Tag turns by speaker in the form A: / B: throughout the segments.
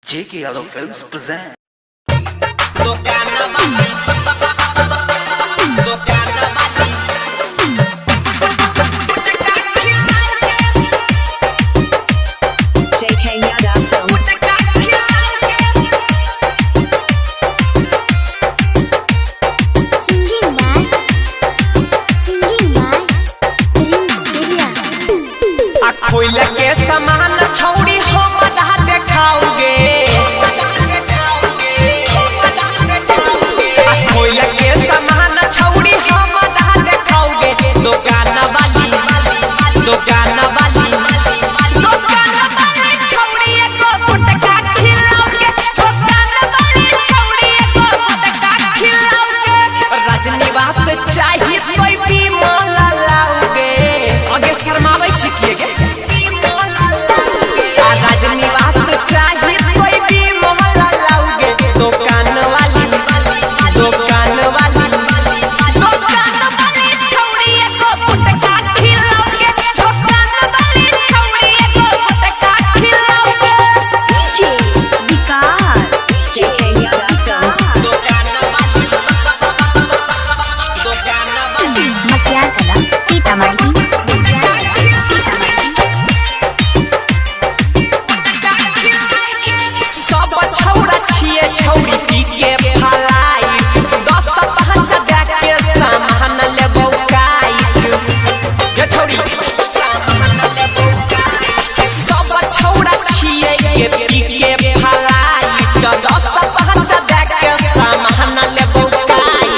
A: JK Yadav Films present.
B: JK Yadav Films.
C: Singing by Prince Birya.
D: आ खोइला के सामान छौड़ी हम देखाओगे। आ खोइला के सामान छौड़ी हम देखाओगे। दुकान वाली, दुकान वाली, दुकान वाली छौड़ी एको गुटका खिलाओगे। दुकान वाली छौड़ी एको गुटका खिलाओगे। रजनीवास चाही कोई भी माला लाओगे। आगे शर्माबै छी किए गे? आ रजनीवास चाही कोई भी मोहल्ला लाओगे। दुकान वाली, दुकान वाली, दुकान वाली छौड़ी एको गुटका खिलाओगे। दुकान वाली छौड़ी एको गुटका खिलाओगे।
C: DJ Vikas.
B: JK Yadav Films.
D: दुकान वाली, दुकान वाली।
C: Matyarkala, Sitamarhi. Matyarkala, Sitamarhi.
D: सब छौड़ा छिए छौड़ी पी के फलाई, 10 5 दे के सामान लेबौ काई। ये छौड़ी सामान लेबौ काई। सब छौड़ा छिए के पी के फलाई, 10 5 दे के सामान लेबौ काई।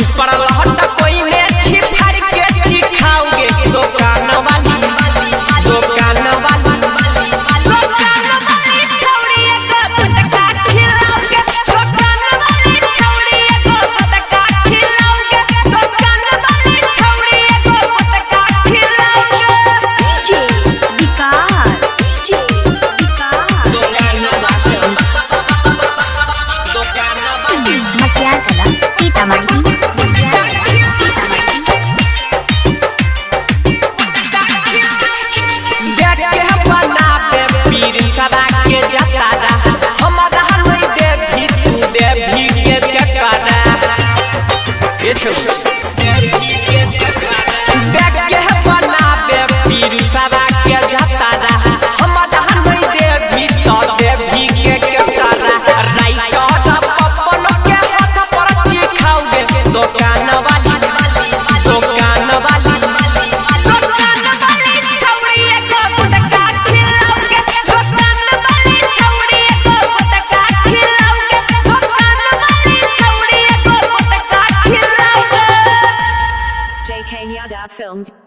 D: ऊपर लहट कोई ने छिफाड़ के चिखाओगे। दुकान वाली, दुकान वाली, दुकान वाली छौड़ी एको गुटका खिलाओगे। दुकान वाली छौड़ी एको गुटका खिलाओगे। दुकान वाली छौड़ी एको गुटका खिलाओगे।
C: DJ Vikas. DJ Vikas.
D: दुकान वाली, दुकान वाली।
C: Matyarkala, Sitamarhi. Matyarkala, Sitamarhi.
D: देख के बनाबे पीर सदा के जतारा, हमरा नहीं देवी तू देवी के जतारा। ये छौ देख के बनाबे पीर सदा के जतारा, हमरा नहीं देवी तो देवी के जतारा। राइट पप्पन के हाथ पर चिखाओगे। दुकान वाली, दुकान वाली, दुकान वाली छौड़ी एको गुटका खिलाओगे। दुकान वाली छौड़ी एको गुटका खिलाओगे। दुकान वाली छौड़ी एको गुटका खिलाओगे।
B: JK Yadav Films.